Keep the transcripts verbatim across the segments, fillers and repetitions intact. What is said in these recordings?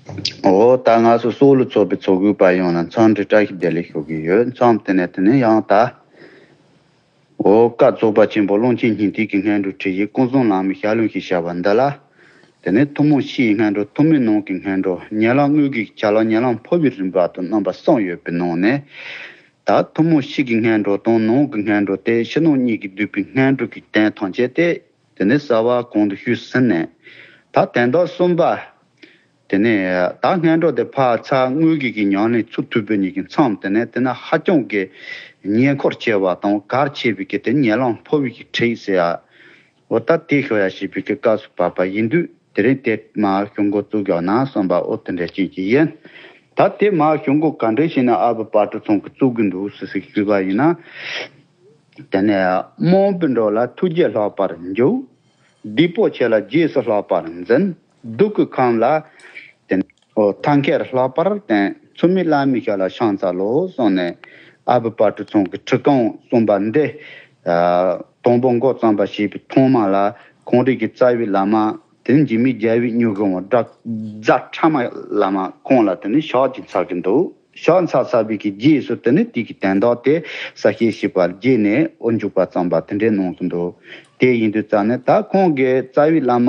འོ་ད་ང་ཚོ་སོག་ལུ་ཚོགས་པའི་ཚོགས་དགོས་པ་ཡོང་ན་མཚམས་འདྲི་བཀྲ་ཤིས་བདེ་ལེགས་ཞུ་གི་ཡོད། མཚམས་དེ་ནས་དེ་ནས་ཡང་ད། འོ་བཀའ་རྫོགས་པ་ཆེན་པོ་ཀློང་ཆེན་སྙིང་ཐིག་གི་སྔོན་འགྲོ་ཁྲིད་ཡིག་ཀུན་བཟང་བླ་མའི་ཞལ་ལུང་ཞེས་བྱ་བ་འདི་ལ། དེ་ནས་ཐུན་མོང་ཕྱིའི་སྔོན་འགྲོ་ཐུན་མིན་ནང་གི་སྔོན་འགྲོ་ཉེ་ལམ་དངོས་ཀྱི་ཆ་ལ་ཉེ་ལམ་འཕོ་བའི་རིམ་པ་དང་རྣམ་པ་གསུམ་ཡོད་པའི་ནང་ནས། ད་ཐུན་མོང་ཕྱི་གི་སྔོན་འགྲོ་དང་ནང་གི་སྔོན་འགྲོ་སྟེ་ཕྱི་ནང་གཉིས་ཀྱིས་བསྡུས་པའི་སྔོན་འགྲོ་གི་དོན་ཐམས་ཅད་དེ། དེ་ནས་གསལ་བ་གོང་དུ་ཞུས་ཟིན་ནས། ད་དོན་དག་གསུམ་པ། དེ་ནས་ད་སྔོན་འགྲོ་དེ་ཕར་ཚར་དངོས་གཞི་གི་ཉམས་ལེན་ཚུགས་ཐུབ་པའི་ཉིད་ཀྱི་མཚམས་དེ་ནས་དེ་ན་ཧ་ཅང་གི་ཉེ་འཁོར་ཆེ་བ་དང་གལ་ཆེ་བའི་གི་དེ་ཉེ་ལམ་འཕོ་བའི་གི་ཁྲིད་ཟེར་ཡ། འོ་ད་དེ་ཤོ་ཡ་ཞེས་པའི་གི་སྐབས་སུ་བབས་པ་ཡིན་དུས་དེ་རིང་དེ་མ་ཞུ་འགོ་བཙུགས་ཡོད་ན་བསམ་པ་འོ་དེ་འདྲ་ཅན་གྱི་ཡིན། ད་དེ་མ་ཞུ་འགོ་ག་འདྲ་ཞིག་ན་ཨ་བུ་པ་ཀྲུ་ཚང་གི་བཙུགས་གི་འདུག་ཟེར་ཟེར་ཞུས་པ་ཡིན་ན། དེ་ནས་དམོད་པའི་འགྲོ་ལ་ཐུགས་རྗེས་ལྷག་པར་འཇུག་སྡིག་པོ་ཆེ་ལ་རྗེས་སུ་ལྷག་པར་འཛིན། སྡུག་གི་ཁམས་ལ་བརྟེན། འོ་ཐབས་མཁས་ལྷག་པར་བརྟེན། མཚུངས་མེད་བླ་མའི་ཞལ་ལ་ཕྱག་འཚལ་ལོ་གསུངས་ནས་ཨ་བུ་པ་ཀྲུ་ཚང་གི་ཁྲིད་རྐང་གསུམ་པ་འདི། ཨ་དང་པོ་འགོ་བརྩམས་པ་ཞེས་པའི་ཐོག་མ་ལ་ཁོང་རང་གི་རྩ་བའི་བླ་མ་དེ་འཇིགས་མེད་རྒྱལ་བའི་སྨྱུ་གུ་བ་རྫ་ཕྲ་མ་བླ་མ་ཁོང་ལ་དེ་ནི་ཕྱག་ཅིག་འཚལ་གྱི་འདུག་ཕྱག་འཚལ་ཚར་བའི་གི་རྗེས་སུ་དེ་ནི་དེ་གི་དོན་དག་དེ་གསལ་བཤད་བྱས་པ་བརྒྱུད་ནས་འོ་འཇུག་པ་བརྩམས་པ་དེ་འདྲའི་གནང་གི་འདུག་དེ་ཡིན་དུས་ཙང་ནས་ད་ཁོང་གི་རྩ་བའི་བླ་མ་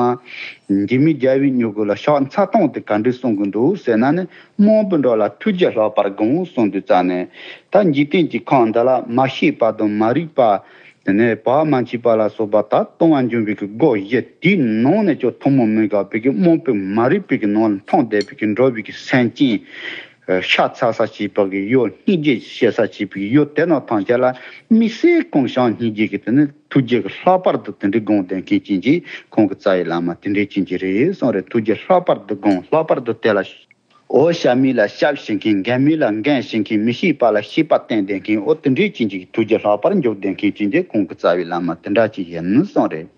འཇིགས་མེད་རྒྱལ་བའི་སྨྱུ་གུ་ལ་ཕྱག་འཚལ་སྟངས་དེ་ག་འདྲ་གསུང་གི་འདུག་ཟེར་ན་ནི་དམོད་པའི་འགྲོ་ལ་ཐུགས་རྗེས་ལྷག་པར་དགོངས་གསུང་དུས་ཙང་ནས་ད་འཇིག་རྟེན་གྱི་ཁམས་འདི་ལ་མ་ཤེས་པ་དང་མ་རིག་པ། དེ་ནས་བག་མ་ཆུད་པ་ལ་སོགས་པ་ད་ལྟུང་བ་འབྱུང་བའི་གི་སྒོ་བཞི་དེའི་ནང་ནས་ཀྱང་ཐུན་མོང་མི་དགའ་བའི་གི་དམོད་པའི་མ་རིག་པའི་གི་ནང་ལ་མཐོང་བསྡད་པའི་གི་འགྲོ་བའི་གི་སེམས་ཅན། ཤ་ཚ་ས་བྱེད་པ་གི་ཡུལ་སྙིང་རྗེ་བྱེད་ས་བྱེད་པའི་གི་ཡུལ་དེ་ནང་ཐམས་ཅད་ལ་དམིགས་བསལ་གང་བྱུང་སྙིང་རྗེ་གི་དེ་ནི་ཐུགས་རྗེ་གི་ལྷག་པར་དུ་དེ་འདྲའི་དགོངས་ལྡན་མཁན་ཅན་གྱི་ཁོང་གི་རྩ་བའི་བླ་མ་དེ་འདྲའི་ཅན་གྱི་རེད་གསུངས་རེད། ཐུགས་རྗེ་ལྷག་པར་དུ་དགོངས་ལྷག་པར་དུ་དེ་ལ། འོ་བྱ་མེད་ལ་བྱ་བྱེད་མཁན། འགལ་མེད་ལ་འགལ་བྱེད་མཁན། མི་ཤེས་པ་ལ་ཤེས་པ་བསྟན་བསྡད་མཁན། འོ་དེ་འདྲའི་ཅན་གྱི་ཐུགས་རྗེ་ལྷག་པར་འཇུག་བསྡད་མཁན་ཅན་གྱི་ཁོང་གི་རྩ་བའི་བླ་མ་དེ་འདྲ་ཅིག་ཡིན་གསུངས་རེད།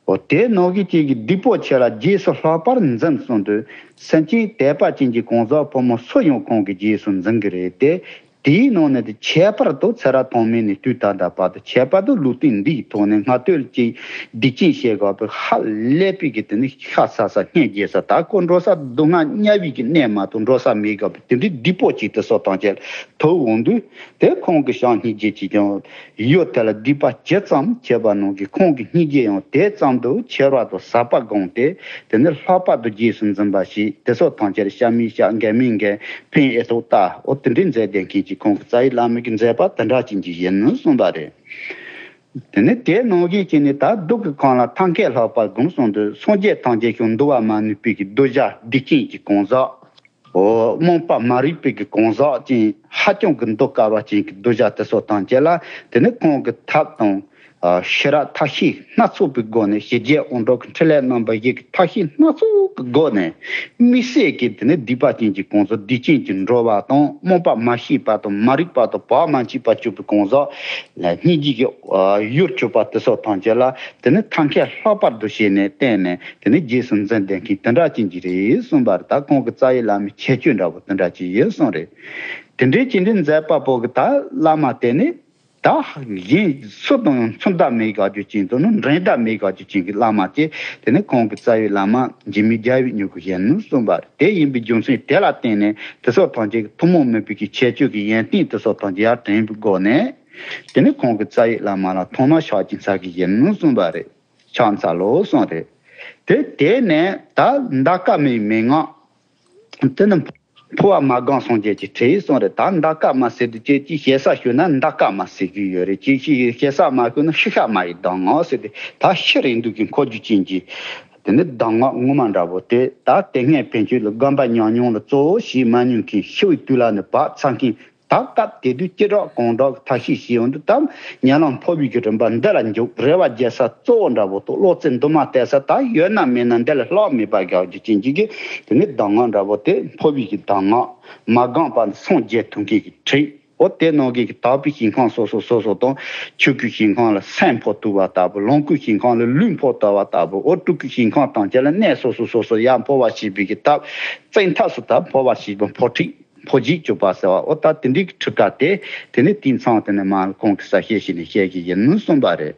འོ་དེ་ནང་གི་ཅན་གྱི་སྡིག་པོ་ཆེ་ལ་རྗེས་སུ་ལྷག་པར་འཛིན་གསུངས་དུས་སེམས་ཅན་དད་པ་ཅན་གྱི་གང་ཟག་ཕོ་མོ་སུ་ཡང་ཁོང་གི་རྗེས་སུ་འཛིན་གི་རེད་དེ། དེའི་ནང་ནས་དེ་ཁྱད་པར་དུ་ཚེ་རབས་ཐོག་མེད་ནས་དུས་ད་ལྟ་བར་དུ་ཁྱད་པར་དུ་ལུས་རྟེན་འདིའི་ཐོག་ནས་སྔ་དུས་ཀྱི་སྡིག་ཅན་བྱེད་དགོས་པའི་ཧ་ལས་པའི་གི་དེ་ནི་ཤ་ཚ་ས་སྙིང་རྗེ་ས་ད་ཁོ་འགྲོ་ས་སྡུག་བསྔལ་དམྱལ་བའི་གི་གནས་མ་གཏོགས་འགྲོ་ས་མེད་དགོས་པའི་དེ་འདྲའི་སྡིག་པོ་ཅིག་དེ་སོགས་དང་བཅས་ཐོབ་འོང་དུས་དེ་ཁོང་གི་བྱམས་སྙིང་རྗེ་ཅིག་ཀྱང་ཡོད། དེ་ལ་སྡིག་པ་ཇི་ཙམ་བྱས་པ་ནང་གི་ཁོང་གི་སྙིང་རྗེ་ཡང་དེ་ཙམ་དུ་ཆེ་བ་དང་ཟབ་པ་བསྒོམས་ཏེ་དེ་ནི་ལྷག་པར་དུ་རྗེས་སུ་འཛིན་པ་ཞིག་དེ་སོགས་ཐམས་ཅད་བྱ་མི་བྱ་འགལ་མི་འགལ། ཕན་ཨེ་ཐོག་ལྟ། འོ་དེ་འདྲའི་མཛད་ལྡན་མཁན་གྱི་ཁོང་གི་རྩ་བའི་བླ་མའི་གི་མཛད་པ་དེ་འདྲ་ཅན་གྱི་ཡིན་གསུངས་པ་རེད། དེ་ནས་དེ་ནང་བཞིན་བྱས་ནས་ད་སྡུག་གི་ཁམས་ལ་ཐབས་མཁས་ལྷག་པར་དགོངས་གསུངས་དུས་སངས་རྒྱས་ཐམས་ཅད་ཀྱང་འདུལ་བ་མ་ནུས་པའི་གི་གདུལ་བྱ་སྡིག་ཅན་གྱི་གང་ཟག་འོ་རྨོངས་པ་མ་རིག་པའི་གི་གང་ཟག་ཅན་ཧ་ཅང་གི་འདུལ་དཀའ་བ་ཅན་གྱི་གདུལ་བྱ་དེ་ཚོ་ཐམས་ཅད་ལ་དེ་ནས་ཁོང་གི་ཐབས་དང་། ཨ་ཤེས་རབ་ཐབས་ཤེས་སྣ་ཚོགས་པའི་སྒོ་ནས་ཞི་རྒྱས་དབང་དྲག་གི་ཕྲིན་ལས་རྣམ་པ་བཞི་གི་ཐབས་ཤེས་སྣ་ཚོགས་ཀྱི་སྒོ་ནས་དམིགས་བསལ་གྱི་དེ་ནི་སྡིག་པ་ཅན་གྱི་གང་ཟག་སྡིག་ཅན་གྱི་འགྲོ་བ་དང་རྨོངས་པ་མ་ཤེས་པ་དང་མ་རིག་པ་དང་བག་མ་ཆུད་པ་གྱུར་པའི་གང་ཟག་ལ་སྙིང་རྗེ་གི་ཨ་ཡུལ་གྱུར་པ་དེ་སོགས་ཐམས་ཅད་ལ་དེ་ནི་ཐབས་མཁས་ལྷག་པར་དུ་བྱས་ནས་བསྟེན་ནས་དེ་ནི་རྗེས་སུ་འཛིན་བསྡད་མཁན་དེ་འདྲ་ཅན་གྱི་རེད་གསུངས་པ་རེད། ད་ཁོང་གི་རྩ་བའི་བླ་མའི་ཁྱད་ཆོས་འདྲ་པོ་དེ་འདྲ་ཅིག་ཡོད་གསུངས་རེད། དེ་འདྲའི་ཅན་དེ་མཛད་པ་པོ་གི་ད་བླ་མ་དེ་ནི། ད་གཞན་སུ་དང་ཡང་མཚུངས་ཟླ་མེད་དགའ་རྒྱུ་ཅན་དུ་ནི་འགྲན་ཟླ་མེད་དགའ་རྒྱུ་ཅན་གྱི་བླ་མ་དེ་དེ་ནི་ཁོང་གི་རྩ་བའི་བླ་མ་འཇིགས་མེད་རྒྱལ་བའི་སྨྱུ་གུ་ཡིན་གསུངས་པ་རེད། དེ་ཡིན་པའི་རྒྱུ་མཚན་དེ་ལ་བརྟེན་ནས་དེ་སོགས་ཐམས་ཅད་ཀྱི་ཐུན་མོང་མིན་པའི་གི་ཁྱད་ཆོས་ཀྱི་ཡོན་ཏན་དེ་སོགས་ཐམས་ཅད་ཡར་དྲན་པའི་སྒོ་ནས་དེ་ནི་ཁོང་གི་རྩ་བའི་བླ་མ་ལ་ཐོག་མར་ཕྱག་ཅིག་འཚལ་གི་ཡིན་གསུངས་པ་རེད། ཕྱག་འཚལ་ལོ་གསུངས་རེད། དེ་དེ་ནས་ད་འདའ་དཀའ་མའི་མན་ངག་དེ་ནི་འཕོ་བ་མ་སྒོམ་སངས་རྒྱས་ཀྱི་ཁྲིད་གསུངས་རེད། ད་འདའ་དཀའ་མ་ཟེར་དུས་ཅི་ཅི་ཞེ་ས་ཞུས་ན་འདའ་དཀའ་མ་ཟེར་གྱི་ཡོད་རེད། ཅི་ཞིག་ཞེ་ས་མ་ཞུས་ན་ཤི་ཤ་མ་ཡི་གདམས་ངག་ཟེར་ཏེ་ད་ཤི་རན་དུས་ཀྱི་འཁོར་རྒྱུ་ཅན་གྱི་དེ་ནི་གདམས་ངག་ངོ་མ་འདྲ་པོ་དེ་ད་དེ་སྔའི་ཕན་ཆོད་ལ་སྒོམ་པ་ཉམས་མྱོང་ལ་གཙོ་བོ་བྱེད་མ་མྱོང་མཁན་ཤི་བའི་དུས་ལ་ནི་བབ་ཚར་མཁན། ད་སྐབས་དེ་དུས་ཅི་དྲག་གང་དྲག་གི་ཐབས་ཤེས་བྱས་ཡོང་དུས་ད་ཉེ་ལམ་འཕོ་བའི་གི་རིམ་པ་འདི་ལ་འཇུག་རེ་བ་རྒྱལ་ས་གཙོ་བོ་འདྲ་པོ་དང་བློ་རྩེ་འདུན་མ་གཏད་ས་ད་ཡོད་ན་མེད་ན་འདི་ལས་ལྷག་མེད་པ་དགའ་རྒྱུ་ཅན་གྱི་གི་དེ་ནི་གདམས་ངག་འདྲ་པོ་དེ་འཕོ་བའི་གི་གདམས་ངག་མ་སྒོམ་པ་ནི་སངས་རྒྱས་ཐུབ་མཁན་གྱི་ཁྲིད། འོ་དེ་ནང་གི་གི་དག་པའི་ཞིང་ཁམས་སོ་སོ་སོ་སོ་དང་ཆོས་སྐུའི་ཞིང་ཁམས་ལ་སེམས་འཕོ་ཐུབ་པ་ལྟ་བུ། ལོངས་སྐུའི་ཞིང་ཁམས་ལ་ལུས་འཕོ་ཐུབ་པ་ལྟ་བུ། འོ་སྤྲུལ་སྐུའི་ཞིང་ཁམས་དང་བཅས་ལ་གནས་སོ་སོ་སོ་སོ་ཡར་འཕོ་བ་བྱེད་པའི་གི་ཐབས། བཙན་ཐབས་སུ་ད་འཕོ་བ་བྱེད་པ་འཕོ་ཁྲིད། འཕོ་བྱེད་སྤྱོད་པ་ཟེར་བ། འོ་ད་དེ་འདྲའི་ཁྲིད་ཀ་དེ་དེ་ནི་དེང་སང་དེ་ནི་མ་ཁོང་གི་ས་བཤད་བྱས་ནས་བཤད་ཀྱི་ཡིན་གསུངས་པ་རེད།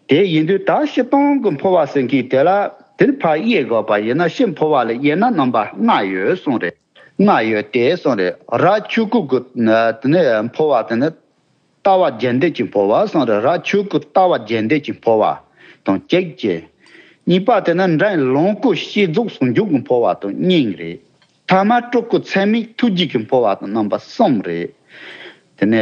དེ་ཡིན་དུས་ད་སྤྱིར་བཏང་གི་འཕོ་བ་ཟེར་མཁན་དེ་ལ་ དེར་ཕར་དབྱེ་དགོས་པ་ཡིན་ན་ཕྱི་འཕོ་བ་ལ་དབྱེ་ན་རྣམ་པ་ལྔ་ཡོད་གསུངས་རེད། ལྔ་ཡོད་དེ་གསུངས་རེད། རབ་ཆོས་སྐུ་གི་དེ་ནས་འཕོ་བ་དེ་ནི་ལྟ་བ་རྒྱས་འདེབས་ཀྱི་འཕོ་བ་གསུངས་རེད། རབ་ཆོས་སྐུ་ལྟ་བ་རྒྱས་འདེབས་ཀྱི་འཕོ་བ་དང་གཅིག་བྱས། གཉིས་པ་དེ་ནི་འབྲིང་ལོངས་སྐུ་བསྐྱེད་རྫོགས་ཟུང་འཇུག་གི་འཕོ་བ་དང་གཉིས་རེད། ཐ་མ་སྤྲུལ་སྐུ་ཚད་མེད་ཐུགས་རྗེ་གི་འཕོ་བ་དང་རྣམ་པ་གསུམ་རེད། དེ་ནས་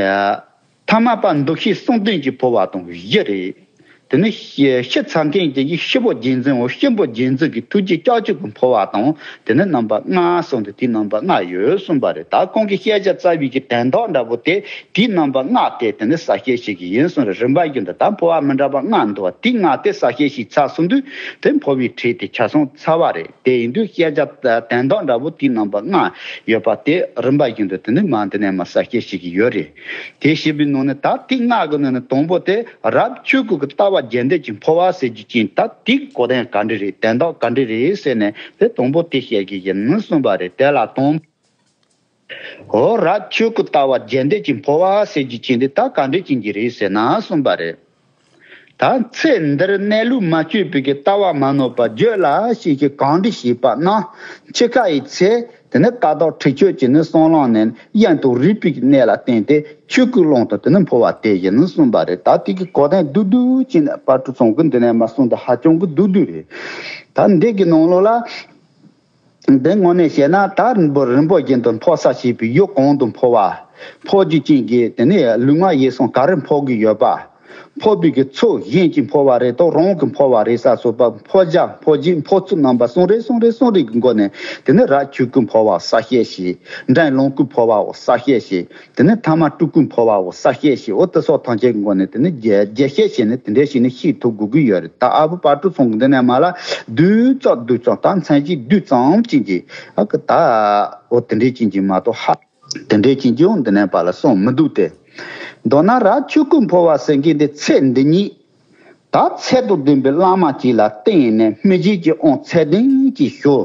ཐ་མ་པ་འདུ་ཤེས་གསུམ་ལྡན་གྱི་འཕོ་བ་དང་བཞི་རེད། དེ་ནས་ཤི་ཚ་མཁན་གྱི་ཤི་བོ་རྗེས་འཛིན་འོ་ཤི་བོ་རྗེས་འཛིན་གྱི་ཐུགས་རྗེ་ལྕགས་ཀྱུ་གི་འཕོ་བ་དང་དེ་ནས་རྣམ་པ་ལྔ་གསུངས་ཏེ་དེའི་རྣམ་པ་ལྔ་ཡོད་གསུངས་པ་རེད། ད་ཁོང་གི་བཤད་བྱ་རྩ་བའི་གི་དན་རྟགས་འདྲ་པོ་དེ་དེའི་རྣམ་པ་ལྔ་དེ་དེ་ནས་གསལ་བཤད་བྱེད་ཀྱི་ཡིན་གསུངས་རེད། རིམ་པ་བཞིན་དུ་ད་འཕོ་བ་མི་འདྲ་བ་ལྔ་འདུག་བ། དེ་ལྔ་དེ་གསལ་བཤད་བྱས་ཚར་སོང་དུས་དེ་འཕོ་བའི་ཁྲིད་དེ་ཆ་ཚང་ཚར་བ་རེད། དེ་ཡིན་དུས་བཤད་བྱ་དན་རྟགས་འདྲ་པོ་དེའི་རྣམ་པ་ལྔ་ཡོད་པ་དེ་རིམ་པ་བཞིན་དུ་དེ་ནི་མ་འདི་ནས་མ་གསལ་བཤད་བྱེད་ཀྱི་ཡོད་རེད། དེ་བྱས་པའི་ནང་ནས་ད་དེ་ལྔ་གི་ནང་ནས་དང་པོ་དེ་རབ་ཆོས་སྐུ་གི་ལྟ་བ་རྒྱས་འདེབས་ཀྱི་འཕོ་བ་ཟེར་རྒྱུ་ཅན། ད་དེའི་གོ་དོན་ག་འདྲ་རེད། དན་རྟགས་ག་འདྲ་རེད་ཟེར་ནས་དེ་དང་པོ་དེ་བཤད་ཀྱི་ཡིན་གསུངས་པ་རེད། དེ་ལ་དང་འོ་རབ་ཆོས་སྐུ་ལྟ་བ་རྒྱས་འདེབས་ཀྱི་འཕོ་བ་ཟེར་རྒྱུ་ཅན་དེ་ད་ག་འདྲ་ཅན་གྱི་རེད་ཟེར་ན་གསུངས་པ་རེད། ད་ཚེ་འདིར་གནས་ལུགས་མ་བཅོས་པའི་གི་ལྟ་བ་མ་ནོར་བར་བརྗོད་ལ་ཞེས་ཀྱི་གང་འདྲ་བྱས་པ་ན། འཆི་ཁ་ཡི་ཚེ་དེ་ནི་ཀ་དག་ཁྲེགས་ཆོད་ཀྱི་ནི་གསང་ལམ་ནས་གཡེང་དུ་རིགས་པའི་གནས་ལ་བརྟེན་ཏེ་ཆོས་སྐུའི་ཀློང་དུ་དེ་ནི་འཕོ་བ་དེ་ཡིན་གསུངས་པ་རེད། ད་དེ་གི་གོ་དོན་བསྡུས་བསྡུས་ཅིག་ནི་དཔལ་སྤྲུལ་ཚང་གིས་འདི་ནས་མ་གསུངས་ཏེ་ཧ་ཅང་གི་བསྡུས་བསྡུས་རེད། ད་འདི་གི་ནང་ལོགས་ལ། འདི་དངོས་གནས་བཤད་ན་ད་རིང་པོ་རིང་པོ་བཞིན་དུ་འཕོ་ས་བྱས་པའི་ཡུལ་གང་དུ་འཕོ་བ། འཕོ་རྒྱུ་ཅན་གྱི་དེ་ནས་ལུས་ངག་ཡིད་གསུམ་ག་རེ་འཕོ་གི་ཡོད་པ། འཕོ་བའི་གི་ཚུལ་གཞན་གྱིས་འཕོ་བ་རེད་དོ་རང་གིས་འཕོ་བ་རེད་ས་སོགས་པ་འཕོ་བྱ་འཕོ་རྒྱུ་འཕོ་ཚུལ་རྣམ་པ་གསུམ་རེ་གསུམ་རེ་གསུམ་རེ་གི་སྒོ་ནས་དེ་ནས་རབ་ཆོས་སྐུ་འཕོ་བ་གསལ་བཤད་བྱས། འབྲིང་ལོངས་སྐུ་འཕོ་བའོ་གསལ་བཤད་བྱས། དེ་ནས་ཐ་མ་སྤྲུལ་སྐུ་འཕོ་བའོ་གསལ་བཤད་བྱས། འོ་དེ་སོགས་ཐམས་ཅད་ཀྱི་སྒོ་ནས་དེ་ནས་རྒྱས་རྒྱས་བཤད་བྱས་ནས་དེ་འདྲ་བྱས་ནས་ཤེས་ཐུབ་དགོས་ཀྱི་ཡོད་རེད། ད་ཨ་བུ་དཔལ་སྤྲུལ་ཚང་གི་འདི་ནས་མ་ལ་བསྡུས་ཙམ་བསྡུས་ཙམ་ད་མཚན་གཞི་བསྡུས་ཙམ་ཅན་གྱི་ཨ་ཀི་ད་འོ་དེ་འདྲའི་ཅན་གྱི་མ་གཏོགས་ཧ་དེ་འདྲའི་ཅན་གྱི་འོ་འདི་ནས་པ་ལ་གསུངས་མི་འདུག་སྟེ། མདོར་ན་རབ་ཆོས་སྐུ་འཕོ་བ་ཟེར་མཁན་འདི་ཚེ་འདི་ཉིད། ད་ཚད་དང་ལྡན་པའི་བླ་མ་གཅིག་ལ་བརྟེན་ནས་སྨིན་བྱེད་ཀྱི་དབང་ཚད་ལྡན་གྱིས་ཞུ།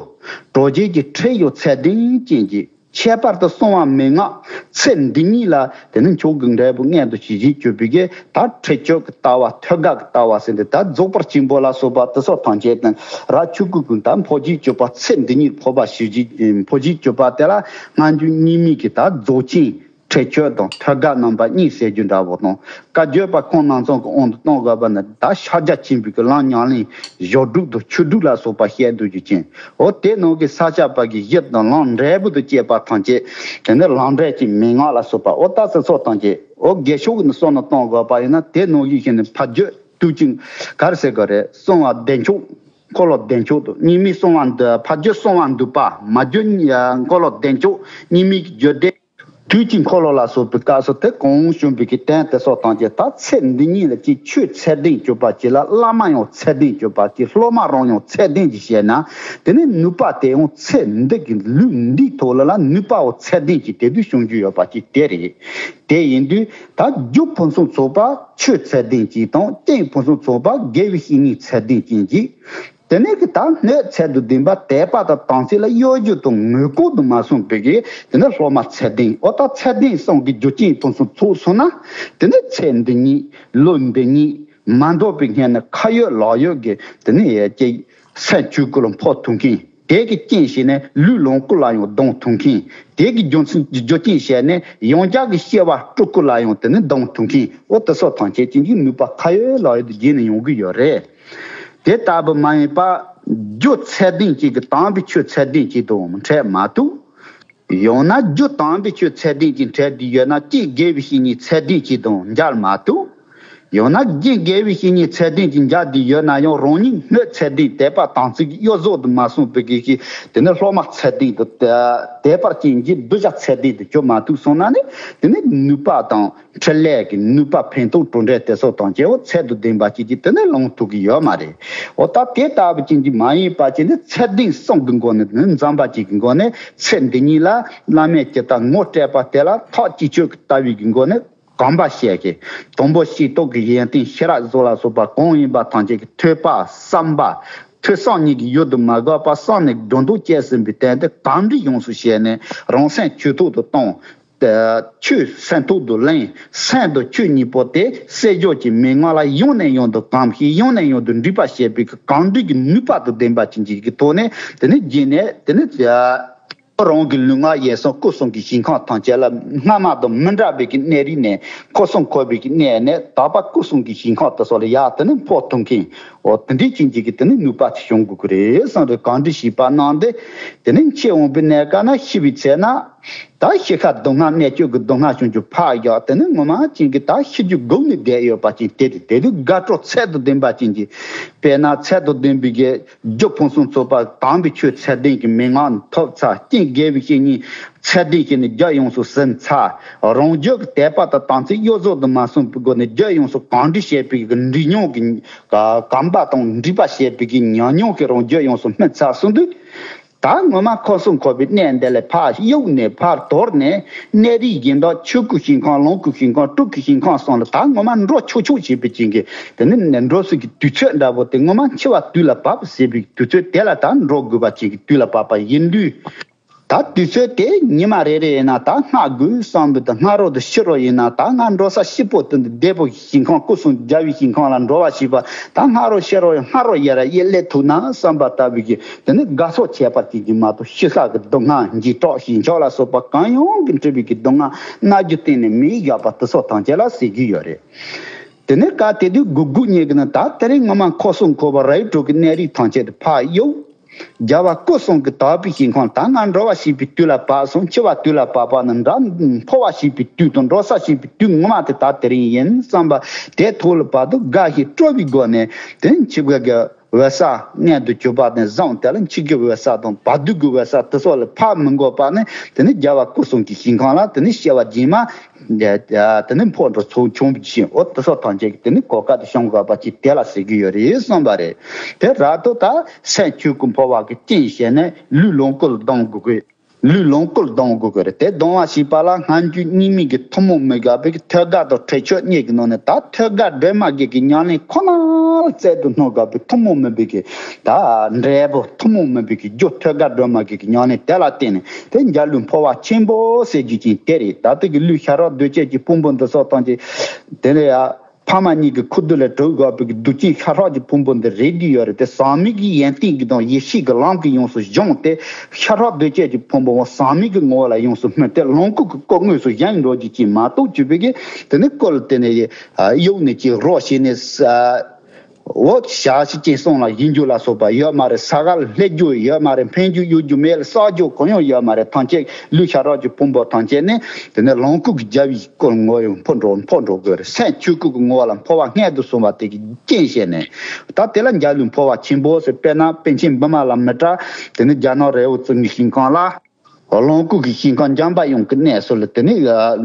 གྲོལ་བྱེད་ཀྱི་ཁྲིད་ཡང་ཚད་ལྡན་ཅན་གྱིས། ཁྱད་པར་དུ་གསང་བ་མན་ངག་ཚེ་འདི་ཉིད་ལ་དེ་ནི་མཆོག་གི་འབྲས་བུ་མངོན་དུ་བྱེད་བྱེད་གྱུར་པའི་གི་ད་ཁྲིད་སྤྱོད་ཀྱི་ལྟ་བ་ཐོད་རྒལ་གྱི་ལྟ་བ་ཟེར་འདི་ད་རྫོགས་པ་ཆེན་པོ་ལ་སོགས་པ་དེ་སོགས་ཐམས་ཅད་དང་རབ་ཆོས་སྐུ་ཀུན་ད་འཕོ་བྱེད་སྤྱོད་པ་ཚེ་འདི་ཉིད་འཕོ་བ་ཞུ་བྱེད་འཕོ་བྱེད་སྤྱོད་པ་དེ་ལ་སྔ་འགྱུར་རྙིང་མའི་གི་ད་རྫོགས་ཆེན། ཁྲིད་སྤྱོད་དང་ཐོད་རྒལ་རྣམ་པ་གཉིས་ཟེར་རྒྱུ་འདྲ་བོ་དང་། བཀའ་བརྒྱུད་པ་ཁོང་རྣམ་ཚང་གི་དབང་དུ་གཏོང་དགོས་པ་ནི་ད་ཕྱག་རྒྱ་ཆེན་པོའི་གི་ལམ་ཉམས་ལེན་བཞག་སྒྲུབ་དང་ཆོས་སྒྲུབ་ལ་སོགས་པ་བཤད་འདུག་རྒྱུ་ཅན། འོ་དེ་ནང་གི་ས་སྐྱ་པ་གི་གཞི་དང་ལམ་འབྲས་བུ་དང་བཅས་པ་ཐམས་ཅད་དེ་ནི་ལམ་འབྲས་ཀྱི་མན་ངག་ལ་སོགས་པ་འོ་ད་ཚེ་ཚོགས་ཐམས་ཅད་འོ་དགེ་ཕྱོགས་ཀྱི་ནི་བསམ་བློ་གཏོང་དགོས་པ་ཡིན་ན་དེ་ནང་བཞིན་བྱས་ནས་ཕ་རྒྱུད་དུས་ཀྱི་ག་རེ་ཟེར་དགོས་རེད། གསང་བ་བདེ་མཆོག་འཁོར་ལོ་བདེ་མཆོག་དང་གཉིས་མེད་གསང་བ་འདུས་ཕ་རྒྱུད་གསང་བ་འདུས་པ་མ་རྒྱུད་འཁོར་ལོ་བདེ་མཆོག་གཉིས་མེད་ཀྱི་རྒྱུད་སྡེ། དུས་ཀྱི་འཁོར་ལོ་ལ་སོགས་པའི་སྐབས་སུ་དེ་གང་བྱུང་བའི་གི་དོན་དེ་སོགས་ཐམས་ཅད་ད་ཚེ་འདི་ཉིད་ལ་ཅིག་ཆོས་ཚད་ལྡན་གྱུར་པ་ཅིག་ལ་བླ་མ་ཡང་ཚད་ལྡན་གྱུར་པ་ཅིག་སློབ་མ་རང་ཡང་ཚད་ལྡན་ཅིག་བྱས་ན་དེ་ནི་ནུས་པ་དེ་ཡང་ཚེ་འདི་གི་ལུས་འདིའི་ཐོག་ལ་ལ་ནུས་པའོ་ཚད་ལྡན་ཅིག་དེ་དུས་བྱུང་རྒྱུ་ཡོད་པ་ཅིག་དེ་རེད། དེ་ཡིན་དུས་ད་རྒྱུ་ཕུན་སུམ་ཚོགས་པ་ཆོས་ཚད་ལྡན་ཅིག་དང་རྐྱེན་ཕུན་སུམ་ཚོགས་པ་དགེ་བའི་བཤེས་གཉེན་ཚད་ལྡན་ཅན་ཅིག་དེ་ནས་ཀྱི་ད་སྣོད་ཚད་དུ་ལྡན་པ་དད་པ་དང་དམ་ཚིག་ལ་གཡོ་སྒྱུ་དང་ངོ་ལྐོག་ཏུ་མ་སོང་བའི་གི་དེ་ནས་སློབ་མ་ཚད་ལྡན་འོ་ད་ཚད་ལྡན་གསུམ་གྱི་རྒྱུ་རྐྱེན་ཕུན་སུམ་ཚོགས་སོང་ན་དེ་ནས་ཚེ་འདི་ཉིད་ལུས་འདི་ཉིད་མ་འདོད་པའི་སྔོན་ནས་ཁ་ཡོད་ལག་ཡོད་ཀྱི་དེ་ནས་ཡ་ཀྱི་སེམས་ཆོས་སྐུ་ལ་འཕོ་ཐུབ་མཁན་དེ་གི་རྐྱེན་བྱས་ནས་ལུས་ལོངས་སྐུ་ལ་ཡང་ལྡང་ཐུབ་མཁན་དེ་གི་རྒྱུ་མཚན་རྒྱུ་རྐྱེན་བྱས་ནས་ཡང་བསྐྱར་གྱི་སྐྱེ་བ་སྤྲུལ་སྐུ་ལ་ཡང་དེ་ནས་ལྡང་ཐུབ་མཁན་འོ་དེ་སོགས་ཐམས་ཅད་ཀྱི་ནུས་པ་ཁ་ཡོད་ལག་ཡོད་དུ་རྒྱས་ནས་ཡོང་གི་ཡོད་རེད། དེ་ལྟ་བུ་མ་ཡིན་པ། རྒྱུ་ཚད་ལྡན་གཅིག་གིས་དམ་པའི་ཆོས་ཚད་ལྡན་གཅིག་དང་འཕྲད་མ་ཐུབ། ཡང་ན་རྒྱུ་དམ་པའི་ཆོས་ཚད་ལྡན་གཅིག་འཕྲད་དེ་ཡོད་ན་རྐྱེན་དགེ་བའི་བཤེས་གཉེན་ཚད་ལྡན་གཅིག་དང་མཇལ་མ་ཐུབ། ཡང་ན་རྐྱེན་དགེ་བའི་བཤེས་གཉེན་ཚད་ལྡན་གཅིག་མཇལ་དེ་ཡོད་ན་ཡང་རང་ཉིད་སྣོད་ཚད་ལྡན་དད་པ་དམ་ཚིག་གི་གཡོ་ཟོག་ཏུ་མ་སོང་བའི་གི་ཞིག་དེ་ནི་སློབ་མ་ཚད་ལྡན་དུ་དད་པར་བྱིན་གྱིས་གདུལ་བྱ་ཚད་ལྡན་དུ་གྱུར་མ་ཐུབ་སོང་ན་ནི་དེ་ནི་ནུས་པ་དང་། འཕྲིན་ལས་ཀྱི་ནུས་པ་ཕན་ཐོགས་གྲུབ་འབྲས་དེ་ཚོ་དང་སྐྱེ་བོ་ཚད་དུ་ལྡན་པ་ཅིག་གིས་དེ་ནས་ལོངས་ཐུབ་ཀྱི་ཡོད་མ་རེད། འོ་ད་དེ་ལྟ་བུ་ཅན་གྱི་མ་ཡིན་པ་ཅིག་ནི་ཚད་ལྡན་གསུམ་གྱི་སྒོ་ནས་ནི་འཛོམས་པ་ཅིག་གི་སྒོ་ནས་ཚེ་འདི་ཉིད་ལ་བླ་མས་ཇི་ལྟར་ངོ་སྤྲད་པ་དེ་ལ་ཐག་གཅིག་ཆོད་ཀྱི་ལྟ་བའི་གི་སྒོ་ནས་གོམས་པ་བྱས་ཀྱི་དང་པོ་ཤེས་རྟོགས་ཀྱི་ཡོན་ཏན་ཤེས་རབ་གཟུགས་ལ་སོགས་པ་གང་ཡིན་པ་ཐམས་ཅད་ཀྱི་ཐོས་པ་བསམ་པ། ཐོས་བསམ་གཉིས་ཀྱི་ཡུལ་དུ་མ་འགགས་པ་བསམ་ནས་སྒྲོ་འདོགས་བཅད་ཟིན་པའི་དོན་དེ་གང་འདྲ་ཡོངས་སུ་བཤད་ནས་རང་སེམས་ཇེ་ཐུག་ཏུ་བཏང་། ཆོས་སེམས་ཐོག་ཏུ་ལེན། སེམས་དང་ཆོས་གཉིས་པོ་དེ་བསལ་འཇོག་གི་མན་ངག་ལ་ཡང་ནས་ཡང་དུ་གོམས་ཤིང་ཡང་ནས་ཡང་དུ་འདྲིས་པ་བྱེད་པའི་གང་འདྲིས་ཀྱི་ནུས་པ་དང་ལྡན་པ་ཅན་གྱི་གི་ཐོག་ནས་དེ་ནི་རྗེས་ནས་དེ་ནི་རང་གི་ལུས་ངག་ཡིད་གསུམ་སྐུ་གསུམ་གྱི་ཞིང་ཁམས་ཐམས་ཅད་ལ་སྔ་མ་དང་མི་འདྲ་བའི་གི་གནས་རིས་ནས་འཁོར་གསུམ་འཁོར་བའི་གི་གནས་ནས་དག་པ་སྐུ་གསུམ་གྱི་ཞིང་ཁམས་དེ་ཚོ་ལ་ཡར་དེ་ནི་འཕོ་ཐུབ་མཁན། འོ་དེ་འདྲའི་ཅན་གྱི་གི་དེ་ནི་ནུས་པ་དེ་བྱུང་དགོས་ཀྱི་རེད་བསམ་རེད། གང་འདྲིས་བྱས་པ་གནང་སྟེ་དེ་ནི་འཆི་འོང་པའི་གནས་སྐབས་ན་ཤི་བའི་ཚེ་ན། ད་ཤི་ཁ་སྡུག་བསྔལ་གནད་གཅོད་ཀྱི་སྡུག་བསྔལ་བྱུང་རྒྱུ་ཕར་བཞག་དེ་ནི་ངོ་མ་ཅན་གྱི་ད་ཤི་རྒྱུ་སྒུག་ནས་བསྡད་ཡོད་པ་ཅན་དེ་རེད། དེ་དུས་དགའ་སྤྲོ་ཚད་དང་ལྡན་པ་ཅན་གྱི་དཔེར་ན་ཚད་དང་ལྡན་པའི་གི་རྒྱུ་ཕུན་སུམ་ཚོགས་པ་དམ་པའི་ཆོས་ཚད་ལྡན་གྱི་མན་ངག་ཐོབ་ཚར། རྐྱེན་དགེ་བའི་བཤེས་གཉེན་ཚད་ལྡན་ཞིག་ནས་རྒྱུད་ཡོངས་སུ་ཟིན་ཚར། རང་རྒྱུད་ཀྱི་དད་པ་དང་དམ་ཚིག་གཡོ་ཟོལ་དུ་མ་སོང་བའི་སྒོ་ནས་རྒྱུད་ཡོངས་སུ་གང་འདྲིས་བྱེད་པའི་གི་འདྲིས་མྱོང་གི་གོམས་པ་དང་འདྲིས་པ་བྱེད་པའི་གི་ཉམས་མྱོང་གི་རང་རྒྱུད་ཡོངས་སུ་སྨིན་ཚར་སོང་དུས། ད་ངོ་མ་འཁོར་གསུམ་འཁོར་བའི་གནས་འདི་ལས་ཕར་གཡུག་ནས་ཕར་དོར་ནས་གནས་རིས་གཞན་དག་ཆོས་སྐུའི་ཞིང་ཁམས་ལོངས་སྐུའི་ཞིང་ཁམས་སྤྲུལ་སྐུའི་ཞིང་ཁམས་སོགས་ལ་ད་ངོ་མ་འགྲོ་ཆོག་ཆོག་བྱེད་པའི་རྐྱེན་གྱིས་དེ་ནི་འགྲོ་སའི་གི་དུས་ཚོད་འདྲ་པོ་དེ་ངོ་མ་འཆི་བ་དུས་ལ་བབ་ཟེར་བའི་དུས་ཚོད་དེ་ལ་ད་འགྲོ་དགོས་པ་ཅིག་གི་དུས་ལ་བབ་པ་ཡིན་དུས། ད་དུས་ཚོད་དེ་ཉི་མ་རེ་རེ་ཡིན་ན་ད་སྔ་དགོས་བསམ་པའི་ད་སྔ་རོ་དང་ཕྱི་རོ་ཡིན་ན་ད་ང་འགྲོ་ས་སྐྱིད་པོ་དེ་འདི་བདེ་པོ་ཞིང་ཁམས་སྐུ་གསུམ་རྒྱལ་བའི་ཞིང་ཁམས་ལ་འགྲོ་བ་ཞིག་པ་ད་སྔ་རོ་ཕྱི་རོ་ཡང་སྔ་རོ་ཡར་ཡེ་སླེབས་ཐུབ་ན་བསམ་པ་ལྟ་བུའི་གི་དེ་ནི་དགའ་ཚོར་ཁྱད་པར་ཅན་གྱི་མ་གཏོགས་ཤི་ཁ་གི་སྡུག་བསྔལ་འཇིགས་སྐྲག་ཞེན་ཆགས་ལ་སོགས་པ་གང་ཡང་གི་འབྲེལ་བའི་གི་སྡུག་བསྔལ་རྣ་རྒྱུ་གཏན་ནས་མེད་བཞག་པ་དེ་སོགས་ཐམས་ཅད་ལ་ཟེར་གྱི་ཡོད་རེད། དེ་ནས་སྐབས་དེ་དུས་སྒུག་སྒུག་ཉལ་གི་ན་ད་དེ་རིང་ངོ་མ་འཁོར་གསུམ་འཁོར་བ་རིགས་དྲུག་གི་གནས་རིས་ཐམས་ཅད་དེ་ཕར་གཡུག་རྒྱལ་བ་སྐུ་གསུམ་གྱི་དག་པའི་ཞིང་ཁམས་ད་ང་འགྲོ་བ་ཞེས་པའི་དུས་ལ་བབ་སོང་། འཆི་བ་དུས་ལ་བབ་པ་ནི་འདྲ། འཕོ་བ་ཞེས་པའི་དུས་དང་འགྲོ་ས་ཞེས་པའི་དུས་ངོ་མ་དེ་ད་དེ་རིང་ཡིན་བསམ་པ་དེ་ཐོག་ལ་བབ་དུས་དགའ་ཞིང་སྤྲོ་བའི་སྒོ་ནས་དེ་འཆི་བའི་གི་འོད་གསལ་མངོན་དུ་གྱུར་པ་ནས་བཟུང་དེ་ལ་འཆི་གི་འོད་གསལ་དང་བར་དོའི་གི་འོད་གསལ་དེ་སོགས་ལ་ཕར་མི་འགོད་པ་ནི་དེ་ནི་རྒྱལ་བ་སྐུ་གསུམ་གྱི་ཞིང་ཁམས་ལ་དེ་ནི་སྐྱེ་བ་རྗེས་མ། དེ་ནི་འཕོ་འགྲོ་ཚུལ་བྱུང་བཞིན་འོ་དེ་སོགས་ཐམས་ཅད་ཀྱི་དེ་ནི་གོ་སྐབས་དེ་བྱུང་དགོས་པ་ཅིག་དེ་ལ་ཟེར་གྱི་ཡོད་རེད་གསུངས་པ་རེད། དེ་རབ་ཏུ་ད་སེམས་ཆོས་སྐུ་འཕོ་བ་གི་རྐྱེན་བྱས་ནས་ལུས་ལོངས་སྐུ་ལ་ལྡང་དགོས་ཀྱི། ལུས་ལོངས་སྐུ་ལ་ལྡང་དགོས་ཀྱི་རེད། དེ་ལྡང་བ་ཞེས་པ་ལ་སྔ་འགྱུར་རྙིང་མའི་གི་ཐུན་མོང་མི་དགའ་བའི་གི་ཐོད་རྒལ་དང་ཁྲེགས་ཆོད་གཉིས་ཀྱི་ནང་ནས་ད་ཐོད་རྒལ་སྒྲོན་མ་བརྒྱད་ཀྱི་ཉམས་ལེན་ཁོ་ན་ལ་རྩལ་དུ་བསྣུན་དགོས་པའི་ཐུན་མོང་མིན་པའི་གི་ད་འབྲས་བུ་ཐུན་མོང་མིན་པའི་གི་རྒྱུ་ཐོད་རྒལ་སྒྲོན་མ་བརྒྱད་ཀྱི་ཉམས་ལེན་དེ་ལ་བརྟེན་ནས། དེ་འཇའ་ལུས་འཕོ་བ་ཆེན་པོ་ཟེར་རྒྱུ་ཅན་དེ་རེད། ད་ལྟ་གི་ལུས་ཤ་རོགས་གདོས་བཅས་ཀྱི་ཕུང་པོ་འདི་སོགས་ཐམས་ཅད་དེ་ལས་ཡང་ཕ་མ་གཉིས་ཀྱི་ཁུ་རྡུལ་ལས་གྲུབ་དགོས་པའི་གདུལ་ཅན་ཤ་རོགས་ཀྱི་ཕུང་པོ་འདི་རེད་ཀྱི་ཡོད་རེད་དེ། ཟག་མེད་ཀྱི་ཡོན་ཏན་གྱི་དང་ཡེ་ཤེས་ཀྱི་ལམ་གྱིས་ཡོངས་སུ་སྦྱངས་ཏེ། ཤ་རོགས་གདོས་བཅས་ཀྱི་ཕུང་པོ་ཟག་མེད་ཀྱི་ངོ་བོ་ལ་ཡོངས་སུ་སྨིན་ཏེ་ལོངས་སྐུ་གི་སྐུ་དངོས་སུ་བཞེངས་འགྲོ་རྒྱུ་ཅན་མ་གཏོགས་གྱུར་པའི་གི་དེ་ནི་སྐུ་ལ་བརྟེན་ནས་གཡུག་ནས་ཅིག་རོགས་བྱས་ནས། འོ་ཞག་ཤི་རྐྱེན་སོང་ལ་ཡིན་རྒྱུ་ལ་སོགས་པ་ཡོད་མ་རེད། ས་ག་ལ་སླེབས་རྒྱུ་ཡོད་མ་རེད། འཕེན་རྒྱུ་གཡུག་རྒྱུ་མེད་ལ་བསགས་རྒྱུ་གང་ཡང་ཡོད་མ་རེད། ཐམས་ཅད་ལུས་ཤ་རོགས་ཀྱི་ཕུང་པོ་ཐམས་ཅད་ནི་དེ་ནས་ལོངས་སྐུ་གི་རྒྱལ་བའི་སྐུ་ངོ་ཡང་འཕོ་འགྲོ་འཕོ་འགྲོ་དགོས་རེད། སེམས་ཆོས་སྐུ་གི་ངོ་བོ་ལ་འཕོ་བ་མངོན་དུ་སོང་བ་དེ་གི་རྐྱེན་བྱས་ནས་ད་དེ་ལ་འཇའ་ལུས་འཕོ་བ་ཆེན་པོ་ཟེར། དཔེར་ན་པཎ་ཆེན་བི་མ་ལ་མི་ཏྲ་དེ་ནི་རྒྱ་ནག་རི་བོ་རྩེ་ལྔའི་ཞིང་ཁམས་ལ། ལོངས་སྐུ་གི་ཞིང་ཁམས་འཇམ་པ་དབྱངས་ཀྱི་གནས་སུ་ལ་དེ་ནི་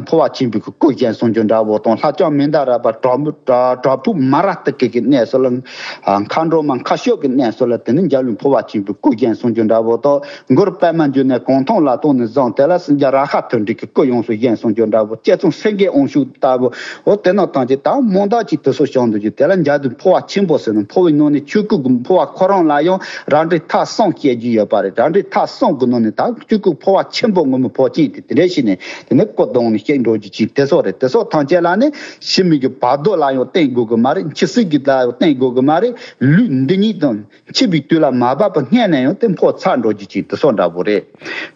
འཕོ་བ་ཆེན་པོའི་སྐུ་བཞེངས་གསུང་རྒྱུ་འདྲ་བོ་དང་། ལྷ་ལྕམ་མན་དཱ་ར་བ་བྲག་བྲག་ཕུག་མ་ར་ཏི་ཀ་གི་གནས་སུ་ལ། མཁའ་འགྲོ་མ་མཁའ་སྤྱོད་ཀྱི་གནས་སུ་ལ་དེ་ནི་འཇའ་ལུས་འཕོ་བ་ཆེན་པོའི་སྐུ་བཞེངས་གསུང་རྒྱུ་འདྲ་བོ་དང་། གུ་རུ་པདྨ་འབྱུང་གནས་གུང་ཐང་ལ་ཐོག་ནས་བཟུང་དེ་ལ་སེང་རྒྱ་ར་ཧ་ཐོད་འདྲིས་ཀྱི་སྐུ་ཡོངས་སུ་བཞེངས་གསུང་རྒྱུ་འདྲ་བོ། ལྕེ་ཚོམ་སེང་གེ་དབང་ཕྱུག་ལྟ་བུ། འོ་དེ་རྣམས་ཐམས་ཅད་ད་རྨོངས་དག་ཅིག་དེ་ཚོ་བྱུང་འདུག་རྒྱུ་དེ་ལ་འཇའ་ལུས་འཕོ་བ་ཆེན་པོ་ཟེར་ནས། འཕོ་བའི་ནང་ནས་ཆོས་སྐུ་གི་འཕོ་བ་ཁོ་རང་ལ་ཡང་རང་འགྲེལ་ཐ་གསུམ་བཤད་རྒྱུ་ཡོད་པ་རེད། རང་འགྲེལ་ཐ་གསུམ་གི་ནང་ནས་ད་ཆོས་སྐུ་འཕོ་བ་ཆེན་པོ་ངོ་མ་འཕོ་ཅན་དེ་དེ་འདྲ་ཞིག་ནས་དེ་ནས་སྐུ་གདོང་ནས་སྐྱེས་འགྲོ་རྒྱུ་ཅིག་དེ་ཚོ་རེད། དེ་ཚོ་ཐམས་ཅད་ལ་ནི་ཤི་མི་གི་བར་དོ་ལ་ཡང་བརྟེན་དགོས་གི་མ་རེད། འཆི་སྲིད་ཀྱི་ལ་ཡང་བརྟེན་དགོས་གི་མ་རེད། ལུས་འདི་ཉིད་དང་འཆི་བའི་དུས་ལ་མ་བབ་པ་སྔོན་ནས་ཡང་དེ་འཕོ་ཚར་འགྲོ་རྒྱུ་ཅིག་དེ་ཚོ་འདྲ་བོ་རེད།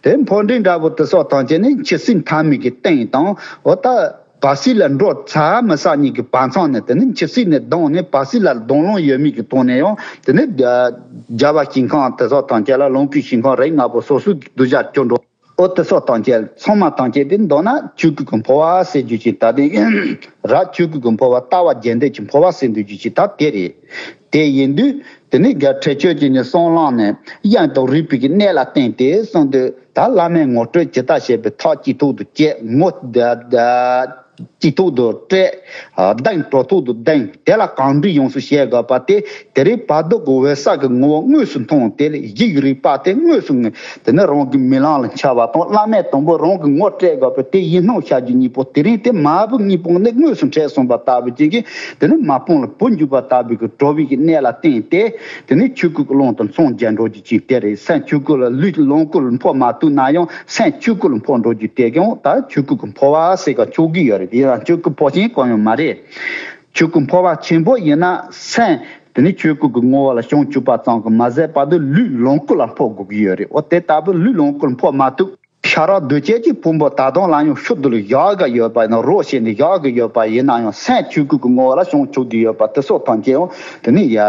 དེ་འཕོ་འགྲོས་འདྲ་བོ་དེ་ཚོ་ཐམས་ཅད་ནི་འཆི་སྲིད་མཐའ་མའི་གི་རྟེན་དང་འོ་ད། བར་སྲིད་ལ་འགྲོ་ཚར་མི་ཚར་གཉིས་ཀྱི་བར་མཚམས་ནས་དེ་ནི་འཆི་སྲིད་ནས་ལྡང་ནས་བར་སྲིད་ལ་ལྡང་ལོང་ཡོད་མེད་ཀྱི་ཐོག་ནས་ཡང་དེ་ནི་རྒྱལ་བ་ཞིང་ཁམས་དེ་ཚོ་ཐམས་ཅད་ལ་ལོངས་སྐུའི་ཞིང་ཁམས་རིགས་ལྔ་པོ་སོ་སོའི་གདུལ་བྱ་སྐྱོང་འགྲོ། འོ་དེ་ཚོ་ཐམས་ཅད་ཚང་མ་ཐམས་ཅད་དེ་མདོར་ན་ཆོས་སྐུ་གི་འཕོ་བ་ཟེར་རྒྱུ་ཅིག་ད་དེ་རབ་ཆོས་སྐུ་གི་འཕོ་བ་ལྟ་བ་རྒྱས་འདེབས་ཀྱི་འཕོ་བ་ཟེར་འདུག་རྒྱུ་ཅིག་ད་དེ་རེད། དེ་ཡིན་དུས་དེ་ནི་རྒྱལ་ཁྲི་ཆོས་ཀྱི་ནི་གསང་ལམ་ནས་དབྱངས་དང་རིག་པའི་གི་གནས་ལ་བརྟེན་ཏེ་གསུངས་དུས། ད་བླ་མའི་ངོ་སྤྲོད་ཇི་ལྟར་བྱེད་པའི་ཐབས་ཀྱི་ཐོག་ཏུ་བཅས་ངོ་ད་ད་ སྐྱིད་ཐོག་ཏུ་སྤྲད། གདེང་སྤྲོ་ཐོག་ཏུ་གདེང་། དེ་ལ་གང་འདྲི་ཡོངས་སུ་བྱེད་དགོས་པ་དེ། དེ་རིང་བར་དོ་གི་འོད་གསལ་གྱི་ངོ་བོ་དངོས་སུ་མཐོང་། དེ་ལས་ཡིག་རིག་པ་དེ་དངོས་སུ་ངེས། དེ་ནི་རང་གི་རྨི་ལམ་ལ་འཆར་བ་དང་། བླ་མས་དང་པོ་རང་གི་ངོ་སྤྲད་དགོས་པ་དེ་ཡིད་སྨོན་བྱ་རྒྱུ་གཉིས་པོ། དེ་རིང་དེ་མ་བུ་གཉིས་པོ་ནི་དངོས་སུ་འཕྲད་སོང་བ་ལྟ་བུ་ཅིག་གིས། དེ་ནི་མ་སྤངས་ལ་བུ་འཇུག་པ་ལྟ་བུའི་གི་གྲོགས་པོའི་གི་གནས་ལ་བརྟེན་ཏེ། དེ་ནི་ཆོས་སྐུ་གི་ཀློང་དུ་མཚོན་རྒྱག་འགྲོ་རྒྱུ་ཅིག་དེ་རེད། སེམས་ཆོས་སྐུ་ལ་ལུས་ལོངས་སྐུ་ལ་འཕོ་མ་ཐུབ་ན་ཡང་། སེམས་ཆོས་སྐུ་ལ་འཕོ་འགྲོ་རྒྱུ་དེ་ཀྱང་ད་ཆོས་སྐུ་གི་འཕོ་བ་ཟེར་ག་ཆོག་གི་ཡོད་རེད། དེ་ཡང་ཆོས་སྐུ་འཕོ་ཆེན་གང་ཡང་མ་རེད། ཆོས་སྐུ་འཕོ་བ་ཆེན་པོ་ཡིན་ན་སེམས་དེ་ནི་ཆོས་སྐུ་གི་ངོ་བོ་ལ་བྱང་ཆུབ་པ་ཙམ་གྱིས་མ་ཟད་པར་དུ་ལུས་ལོངས་སྐུ་ལ་འཕོ་དགོས་ཀྱི་ཡོད་རེད། འོ་དེ་ལྟ་བུ་ལུས་ལོངས་སྐུ་ལ་འཕོ་མ་ཐུབ། ཤ་ར་གདོས་བཅས་ཀྱི་ཕུང་པོ་ད་དུང་ལ་ཡང་ཤུལ་དུ་ལ་བཞག་གི་ཡོད་པ་ཡིན་ན། རོ་བྱས་ནས་བཞག་གི་ཡོད་པ་ཡིན་ན་ཡང་། སེམས་ཆོས་སྐུ་གི་ངོ་བོ་ལ་བྱང་ཆུབ་ཀྱི་ཡོད་པ་དེ་སོགས་ཐམས་ཅད་ཡང་དེ་ནི་ཡ།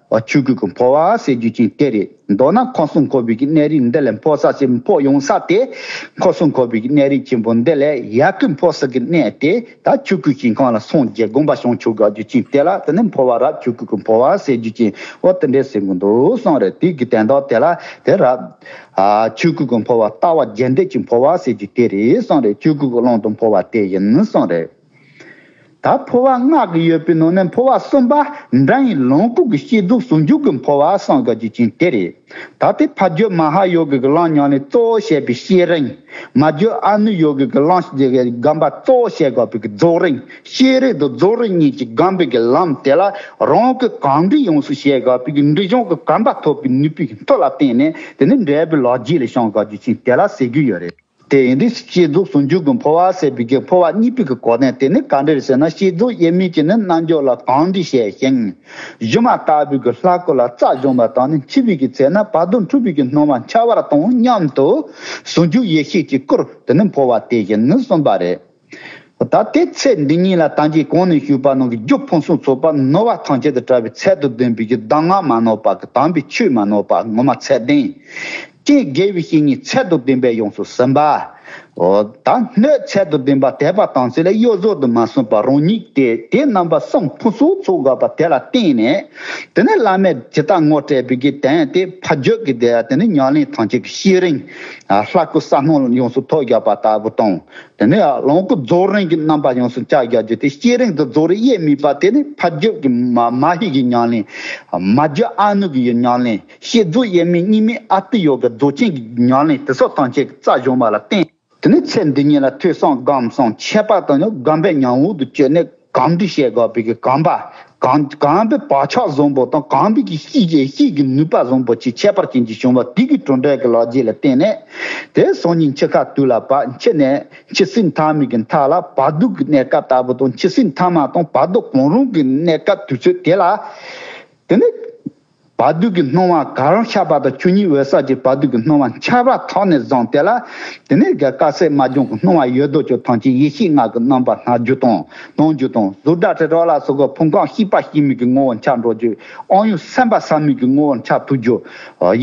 ཆོས་སྐུ་གི་འཕོ་བ་ཟེར་རྒྱུ་ཅན་དེ་རེད། མདོར་ན་འཁོར་གསུམ་འཁོར་བའི་གི་གནས་རིས་འདི་ལས་འཕོ་ས་ཞིག་འཕོ་ཡོང་ས་དེ། འཁོར་གསུམ་འཁོར་བའི་གི་གནས་རིས་ཆེན་པོ་འདི་ལས་ཡར་གི་འཕོ་ས་གི་གནས་དེ། ད་ཆོས་སྐུའི་ཞིང་ཁམས་ལ་སངས་རྒྱས་དགོངས་པ་བྱང་ཆུབ་དགའ་རྒྱུ་ཅན་དེ་ལ་དེ་ནི་འཕོ་བ་རབ་ཆོས་སྐུ་གི་འཕོ་བ་ཟེར་རྒྱུ་ཅན། འོ་དེ་འདྲས་ཟེར་དགོས་འདུག་གསུངས་རེད། དེ་གི་དོན་དག་དེ་ལ་དེ་རབ། ཨ་ཆོས་སྐུ་གི་འཕོ་བ་ལྟ་བ་རྒྱས་འདེབས་ཀྱི་འཕོ་བ་ཟེར་རྒྱུ་དེ་རེད་གསུངས་རེད། ཆོས་སྐུ་གི་ཀློང་དུ་འཕོ་བ་དེ་ཡིན་གསུངས་རེད། ད་འཕོ་བ་ལྔ་གི་ཡོད་པའི་ནང་ནས་འཕོ་བ་གསུམ་པ་འབྲིང་བའི་ལོངས་སྐུ་གི་བསྐྱེད་རྫོགས་ཟུང་འཇུག་གི་འཕོ་བ་གསུངས་དགོས་རྒྱུ་ཅན་དེ་རེད། ད་དེ་ཕ་རྒྱུད་མ་ཧཱ་ཡོ་གའི་གི་ལམ་ཉམས་ལེན་གཙོ་བོ་བྱས་པའི་བསྐྱེད་རིམ། མ་རྒྱུད་ཨ་ནུ་ཡོ་གའི་གི་ལམ་བྱེད་པའི་སྒོམ་པ་གཙོ་བོ་བྱེད་དགོས་པའི་གི་རྫོགས་རིམ། བསྐྱེད་རིམ་དང་རྫོགས་རིམ་གཉིས་ཀྱི་སྒོམ་པའི་གི་ལམ་དེ་ལ་རང་གིས་གང་འདྲི་ཡོངས་སུ་བྱེད་དགོས་པའི་གི་འབྲིང་བྱང་གི་གོམས་པ་ཐོབ་པའི་ནུས་པའི་གི་མཐུ་ལ་བརྟེན་ནས། དེ་ནི་འབྲས་བུའི་ལག་རྗེས་ལ་བྱུང་དགོས་རྒྱུ་ཅན་དེ་ལ་ཟེར་གྱི་ཡོད་རེད། དེ་ཡིན་དུས་བསྐྱེད་རྫོགས་ཟུང་འཇུག་གི་འཕོ་བ་ཟེར་བའི་གི་འཕོ་བ་གཉིས་པོའི་གི་གོ་དོན་དེ་ནི་ག་འདྲ་རེད་ཟེར་ན། བསྐྱེད་རྫོགས་དབྱེར་མེད་ཀྱི་ནི་རྣལ་འབྱོར་ལ་གང་འདྲི་བྱས་ཤིང་། སྒྱུ་མ་ལྟ་བུའི་གི་ལྷ་སྐུ་ལ་རྩལ་སྦྱོང་བ་དང་ནི། འཆི་བའི་གི་ཚེ་ན་བར་དོ་འཁྲུལ་བའི་གི་སྣང་བ་འཆར་བ་དང་མཉམ་དུ་ཟུང་འཇུག་ཡེ་ཤེས་ཀྱི་སྐུར་དེ་ནི་འཕོ་བ་དེ་ཡིན་གསུངས་པ་རེད། ད་དེ་ཚེ་འདི་ཉིད་ལ་ད་གིན་གོང་ནས་ཞུས་པ་ནང་གི་རྒྱུ་ཕུན་སུམ་ཚོགས་པ་ནོར་བ་ཐམས་ཅད་དང་བྲལ་བའི་ཚད་དང་ལྡན་པའི་གི་གདམས་ངག་མ་ནོར་བ་གི་དམ་པའི་ཆོས་མ་ནོར་བ་ངོ་མ་ཚད་ལྡན། རྐྱེན་དགེ་བའི་བཤེས་གཉེན་ཚད་དང་ལྡན་པས་ཡོངས་སུ་ཟིན་པ། འོ་ད་སྣོད་ཚད་དང་ལྡན་པ་དད་པ་དམ་ཚིག་ལ་གཡོ་ཟོལ་དུ་མ་སོང་བ་རང་ཉིད་དེ་དེ་རྣམ་པ་གསུམ་ཕུན་སུམ་ཚོགས་དགོས་པ་དེ་ལ་བརྟེན་ནས། དེ་ནས་བླ་མས་ཇི་ལྟར་ངོ་སྤྲད་པའི་གི་དོན་དེ་ཕ་རྒྱུད་ཀྱི་དེ་དེ་ནི་ཉམས་ལེན་ཐམས་ཅད་ཀྱི་བསྐྱེད་རིམ། ལྷ་སྐུ་ས་སྣང་ཡོངས་སུ་ཐོབ་དགོས་པ་ལྟ་བུ་དང་། དེ་ནས་ལོངས་སྐུ་རྫོགས་རིམ་གྱི་རྣམ་པ་ཡོངས་སུ་བཅའ་རྒྱག་རྒྱུ་དེ། བསྐྱེད་རིམ་དང་རྫོགས་རིམ་དབྱེར་མེད་པ་དེ་ནི་ཕ་རྒྱུད་ཀྱི་མ་མ་ཧེ་གི་ཉམས་ལེན། མ་རྒྱུད་ཨ་ནུ་གི་ཉམས་ལེན། བསྐྱེད་རྫོགས་དབྱེར་མེད་གཉིས་མེད་ཨ་ཏི་ཡོ་གའི་རྫོགས་ཆེན་གྱི་ཉམས་ལེན་དེ་སོགས་ཐམས་ཅད་ཀྱི་རྩལ་སྦྱོང་བ་ལ་བརྟེན། དེ་ནས་ཚེ་འདི་ཉིད་ལ་ཐོས་བསམ་སྒོམ་གསུམ་ཁྱད་པར་དུ་ནི་སྒོམ་པའི་ཉམས་འོག་ཏུ་བཅུག་ནས་གང་འདྲི་བྱེད་དགོས་པའི་གི་གོམས་པ། གང་གོམས་པའི་བག་ཆགས་བཟང་པོ་དང་གོམས་པའི་གི་ཤེས་ཀྱི་ཤེས་ཀྱི་ནུས་པ་བཟང་པོ་ཆེ་ཁྱད་པར་ཅན་གྱི་བྱུང་བ་དེ་གི་གྲུབ་འབྲས་ཀྱི་ལག་རྗེས་ལ་བརྟེན་ནས། དེ་སང་ཉིན་འཆི་ཁ་དུས་ལ་བབ། འཆི་ནས་འཆི་སྲིད་མཐའ་མའི་གི་མཐའ་ལ་བར་དོའི་གནས་སྐབས་ལྟ་བུ་དང་། འཆི་སྲིད་མཐའ་མ་དང་བར་དོ་གང་རུང་གི་གནས་སྐབས་དུས་ཚོད་དེ་ལ། དེ་ནི་བར་དོའི་གི་སྣང་བ་གང་རུང་འཆར་བ་དང་། ཆོས་ཉིད་འོད་གསལ་གྱི་བར་དོའི་གི་སྣང་བ་འཆར་བ་ཐོག་ནས་བཟུང་སྟེ་ལ། དེ་ནས་དཀར་གསལ་དམར་ལྗང་གི་སྣང་བ་ཡོད་དོ་ཅོག་ཐམས་ཅད་ཡེ་ཤེས་ལྔ་གི་རྣམ་པ་སྣང་རྒྱུ་དང་སྣང་རྒྱུ་དང་། གཟུགས་སྒྲ་དྲི་རོ་ལ་སོགས་པའི་ཕུང་ཁམས་ཤེས་པ་ཤེས་མིན་གྱི་ངོ་བོ་འཆར་འགྲོ་རྒྱུ། དབང་ཡུལ་སེམས་པ་ཟབ་མོའི་གི་ངོ་བོར་འཆར་ཐུབ་རྒྱུ།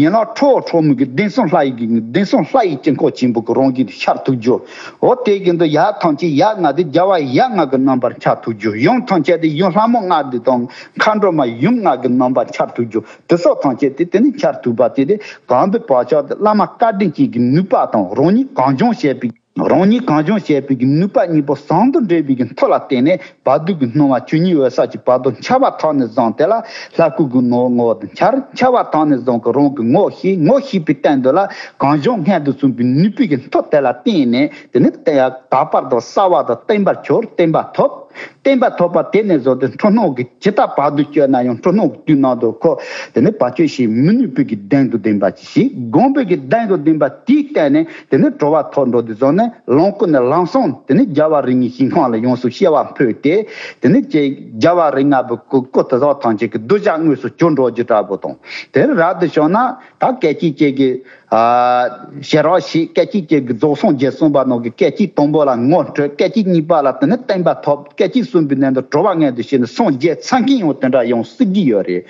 ཡན་ལག་ཁྲོ་བོ་ཁྲོ་མོའི་གི་གདན་གསུམ་ལྷ་ཡི་གི་གདན་གསུམ་ལྷ་ཡི་དཀྱིལ་འཁོར་ཆེན་པོ་གི་རང་བཞིན་དུ་འཆར་ཐུབ་རྒྱུ། འོ་དེ་བཞིན་དུ་ཡར་ཐམས་ཅད་ཡར་ལྔ་དེ་རྒྱལ་བ་ཡབ་ལྔ་གི་རྣམ་པར་འཆར་ཐུབ་རྒྱུ། ཡུམ་ཐམས་ཅད་དེ་ཡུམ་ལྷ་མོ་ལྔ་དེ་དང་མཁའ་འགྲོ་མ་ཡུམ་ལྔ་གི་རྣམ་པར་འཆར་ཐུབ་རྒྱུ། དེ་སོགས་ཐམས་ཅད་དེ་དེ་ནི་འཆར་ཐུབ་པ་དེ་དེ་གོམས་པའི་བག་ཆགས་དེ་བླ་མ་བཀའ་དྲིན་ཅན་གྱི་ནུས་པ་དང་། རང་ཉིད་གངས་ལྗོངས་བྱེད་པའི་རང་ཉིད་གངས་ལྗོངས་བྱེད་པའི་གི་ནུས་པ་གཉིས་པོ་ཟུང་དུ་འབྲེལ་བའི་གི་མཐུ་ལ་བརྟེན་ནས། བར་དོའི་གི་སྣང་བ་ཆོས་ཉིད་འོད་གསལ་གྱི་བར་དོ་འཆར་བ་ཐོག་ནས་བཟུང་སྟེ་ལ། ལྷ་སྐུ་གི་ངོ་བོ་ངོ་བོ་དུ་འཆར། འཆར་བ་ཐོག་ནས་བཟུང་གི་རང་གི་ངོ་ཤེས། ངོ་ཤེས་པའི་སྟེང་དུ་ལ་གངས་ལྗོངས་སྔོན་དུ་སོང་བའི་ནུས་པའི་གི་མཐུ་དེ་ལ་བརྟེན་ནས། དེ་ནི་དེ་ཡང་དག་པར་དང་གསལ་བ་དང་བརྟན་པར་གྱུར། བརྟན་པ་ཐོབ། བརྟན་པ་ཐོབ་པ་དེ་ནས་བཟུང་སྟེ་འཁྲུལ་སྣང་གི་ཇི་ལྟར་བར་དོ་བཅོས་ན་ཡང་འཁྲུལ་སྣང་གི་དུས་ནང་དུ་ཁོ་དེ་ནི་བར་ཆད་བྱེད་མི་ནུས་པའི་གི་གདེང་དང་ལྡན་པ་ཅིག་བྱེད། སྒོམ་པའི་གི་གདེང་དང་ལྡན་པ་དེའི་སྟེང་ནས་དེ་ནི་གྲོལ་བ་ཐོབ་འགྲོ་དུས་ཙམ་ནས་ལོངས་སྐུ་ནས་ལམ་སང་དེ་ནི་རྒྱལ་བ་རིགས་ལྔའི་ཞིང་ཁམས་ལ་ཡོངས་སུ་སྐྱེ་བ་འཕོས་ཏེ། དེ་ནི་ཅེས་རྒྱལ་བ་རིགས་ལྔ་པའི་སྐུ་སྐུ་དེ་དག་ཐམས་ཅད་ཀྱི་གདུལ་བྱ་དངོས་སུ་གྱུར་འགྲོ་རྒྱུ་འདྲ་པོ་དང་། དེ་རབ་ཏུ་བྱུང་ན་ད་སྐད་ཅིག་གཅིག་གི་ཨ་ཞེ་རག་ཞིག་སྐད་ཅིག་གཅིག་གི་རྫོགས་སངས་རྒྱས་གསུངས་པ་ནང་གི་སྐད་ཅིག་དང་པོ་ལ་ངོ་འཕྲོད། སྐད་ཅིག་གཉིས་པ་ལ་དེ་ནི་བརྟན་པ་ཐོབ། སྐད་ཅིག་གསུམ་པའི་ནང་དུ་གྲོལ་བ་མངོན་དུ་བྱས་ནས་སངས་རྒྱས་ཚར་མཁན་ཡང་དེ་འདྲ་ཡང་སྲིད་ཀྱི་ཡོད་རེད།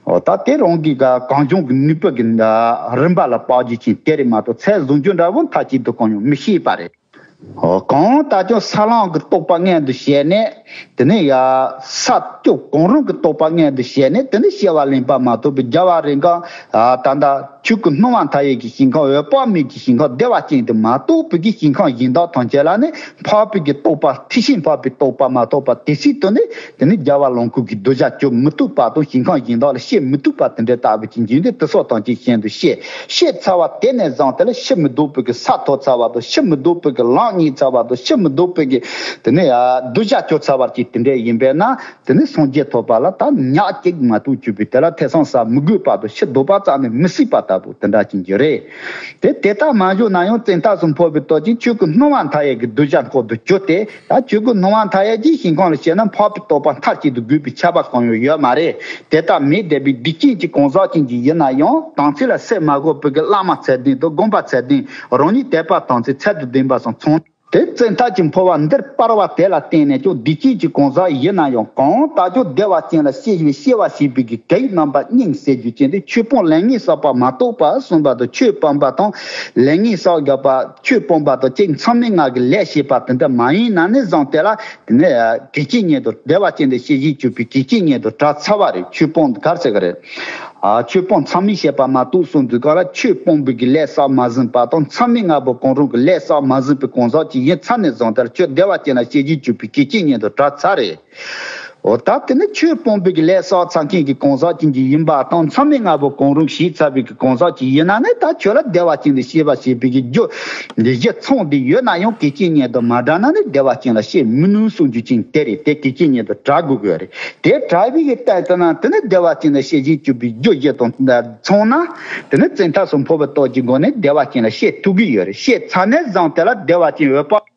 འོ་ད་དེ་རང་གི་ག་གངས་ལྗོངས་ཀྱི་ནུས་པ་གི་རིམ་པ་ལ་དཔག་རྒྱུ་ཅན་དེ་རེད་མ་གཏོགས། ཚད་བཟུང་རྒྱུ་འདྲ་བོ་མཐའ་གཅིག་ཏུ་གང་ཡང་མི་ཤེས་པ་རེད། གང་ལྟར་ཀྱང་ས་བླང་གི་རྟོག་པ་མངོན་དུ་བྱས་ནས། དེ་ནས་ཡ། ས་སྐྱོབ་གང་རུང་གི་རྟོག་པ་མངོན་དུ་བྱས་ནས། དེ་ནས་སྐྱེ་བ་ལེན་པ་མ་གཏོགས་པའི་རྒྱལ་བ་རིགས་ལྔ། ད་ལྟ་ཆོས་སྐུ་སྣང་བ་མཐའ་ཡས་ཀྱི་ཞིང་ཁམས། འོད་དཔག་མེད་ཀྱི་ཞིང་ཁམས། བདེ་བ་ཅན་དུ་མ་གཏོགས་པའི་གི་ཞིང་ཁམས་གཞན་དག་ཐམས་ཅད་ལ་ནི་འཕགས་པའི་གི་རྟོགས་པ། ཐེག་ཆེན་འཕགས་པའི་རྟོགས་པ་མ་ཐོབ་པ་དེ་སྲིད་དུ་ནི། དེ་ནི་རྒྱལ་བ་ལོངས་སྐུ་གི་གདུལ་བྱ་སྐྱོབ་མི་ཐུབ་པ་དང་། ཞིང་ཁམས་གཞན་དག་ལ་སྐྱེ་མི་ཐུབ་པ་དེ་འདྲ་ལྟ་བུ་ཅིག་འབྱུང་དུས། དེ་སོགས་ཐམས་ཅད་གཞན་དུ་སྐྱེ། སྐྱེས་ཚར་བ་དེ་ནས་བཟུང་སྟེ་ལ་ཕྱིར་མི་ལྡོག་པའི་གི་ས་ཐོབ་ཚར་བ་དང་། ཕྱིར་མི་ལྡོག་པའི་གི་ལམ་རྙེད་ཚར་བ་དང་། ཕྱིར་མི་ལྡོག་པའི་གི་དེ་ནི་ཡ་གདུལ་བྱ་སྐྱོབ་ཚར་བ་ཅིག་དེ་འདྲ་ཡིན་པས་ན། དེ་ནི་སངས་རྒྱས་ཐོབ་པ་ལ་ད་ཉག་གཅིག་མ་གཏོགས་གྱུར་པའི་དེ་ལ་ཐེ་ཚོམ་ཟ་མི་དགོས་པ་དང་། ཕྱིར་ལྡོག་པ་རྩ་ནས་མི་སྲིད་པ་ལྟ་བུ་དེ་འདྲ་ཅིག་གི་རེད། དེ་དེ་ལྟར་མ་བྱུང་ན་ཡང་། བཙན་ཐབས་སུ་འཕོ་བའི་སྟོབས་ཀྱིས་ཆོས་སྐུ་སྣང་བ་མཐའ་ཡས་ཀྱི་གདུལ་བྱ་འཁོར་དུ་གྱུར་ཏེ། ད་ཆོས་སྐུ་སྣང་བ་མཐའ་ཡས་ཀྱི་ཞིང་ཁམས་ལ་སྐྱེས་ན། འཕགས་པའི་རྟོགས་པ་མཐར་གྱིས་དགོས་པའི་ཁྱབ་པ་གང་ཡང་ཡོད་མ་རེད། དེ་ལྟར་མེད་བསྡད་པའི་སྡིག་ཅན་གྱི་གང་ཟག་ཅན་གྱིས་ཡིན་ན་ཡང་། དམ་ཚིག་ལ་སེལ་མ་དགོས་པའི་གི་བླ་མ་ཚད་ལྡན་དང་། སྒོམ་པ་ཚད་ལྡན། རང་ཉིད་དད་པ་དམ་ཚིག་ཚད་དང་ལྡན་པ་སོགས་ཚང་། དེ་བཙན་ཐབས་ཀྱི་འཕོ་བ་འདིར་སྤར་བ་དེ་ལ་བརྟེན་ནས་ཀྱང་། སྡིག་ཅན་གྱི་གང་ཟག་ཡིན་ན་ཡང་། གང་ལྟར་ཀྱང་བདེ་བ་ཅན་ལ་སྐྱེ་བའི་སྐྱེ་བ་བྱེད་པའི་གི་གེགས་རྣམ་པ་གཉིས་སེལ་རྒྱུ་ཅན་དེ། ཆོས་སྤོང་ལས་ངན་བསགས་པ་མ་གཏོགས་པ་གསུམ་པ་དང་། ཆོས་སྤོང་བ་དང་ལས་ངན་བསགས་པ། ཆོས་སྤོང་བ་དང་གཅིག་མཚམས་མེད་ལྔ་གི་ལས་བྱེད་པ་དེ་འདྲ་མ་ཡིན་ན་ནི་བཟང་སྟེ་ལ། དེ་ནས་གེགས་བྱེད་ཉིད་དུ། བདེ་བ་ཅན་དུ་སྐྱེ་བཞིན་གྱུར་པའི་གེགས་བྱེད་ཉིད་དུ་གྲགས་ཚར་བ་རེད། ཆོས་སྤོང་ག་རེ་ཟེར་གི་རེད། ཨ། ཆོས་སྤོང་མཚམས་མེད་བྱེད་པ་མ་གཏོགས་གསུམ་དུས་སྐབས་ལ། ཆོས་སྤོང་བའི་གི་ལས་བསགས་མ་ཟིན་པ་དང་། མཚམས་མེད་ལྔ་པོ་གང་རུང་གི་ལས་བསགས་མ་ཟིན་པའི་གང་ཟག་ཅིག་ཡིན་ཚར་ནས་བཟུང་སྟེ། ཁྱོད་བདེ་བ་ཅན་ལ་སྐྱེ་བཞིན་གྱུར་པའི་གེགས་བྱེད་ཉིད་དུ་གྲགས་ཚར་རེད། འོ་ད་དེ་ནི་ཆོས་སྤོང་བའི་གི་ལས་བསགས་ཚར་མཁན་གྱི་གང་ཟག་ཅིག་ཡིན་པ་དང་། མཚམས་མེད་ལྔ་པོ་གང་རུང་བྱས་ཚར་བའི་གི་གང་ཟག་ཅིག་ཡིན་ན་ནི། ད་ཁྱོད་ལ་བདེ་བ་ཅན་དུ་སྐྱེ་བ་བྱེད་པའི་གི་རྒྱུ་འདི་བཞི་ཚང་བསྡད་ཡོད་ན་ཡང་། གེགས་བྱེད་ཉིད་དུ་མ་གྲགས་ན་ནི་བདེ་བ་ཅན་ལ་སྐྱེ་མི་ནུས་གསུང་རྒྱུ་ཅན་དེ་རེད། དེ་གེགས་བྱེད་ཉིད་དུ་གྲགས་དགོས་དགོས་རེད། དེ་གྲགས་པའི་གི་ལྟར་དུ་ན། དེ་ནི་བདེ་བ་ཅན་ལ་སྐྱེ་བཞིན་གྱུར་པའི་རྒྱུ་བཞི་དང་མཚུངས་ན། དེ་ནི་བཙན་ཐབས་སུ་འཕོ་བའི་སྟོབས་ཀྱི་སྒོ་ནས་བདེ་བ་ཅན་ལ་སྐྱེ་ཐུབ་ཀྱི་ཡོད་རེད། སྐྱེས་ཚར་ནས་བཟུང་དེ་ལ་བདེ་བ་ཅན་འོད་དཔག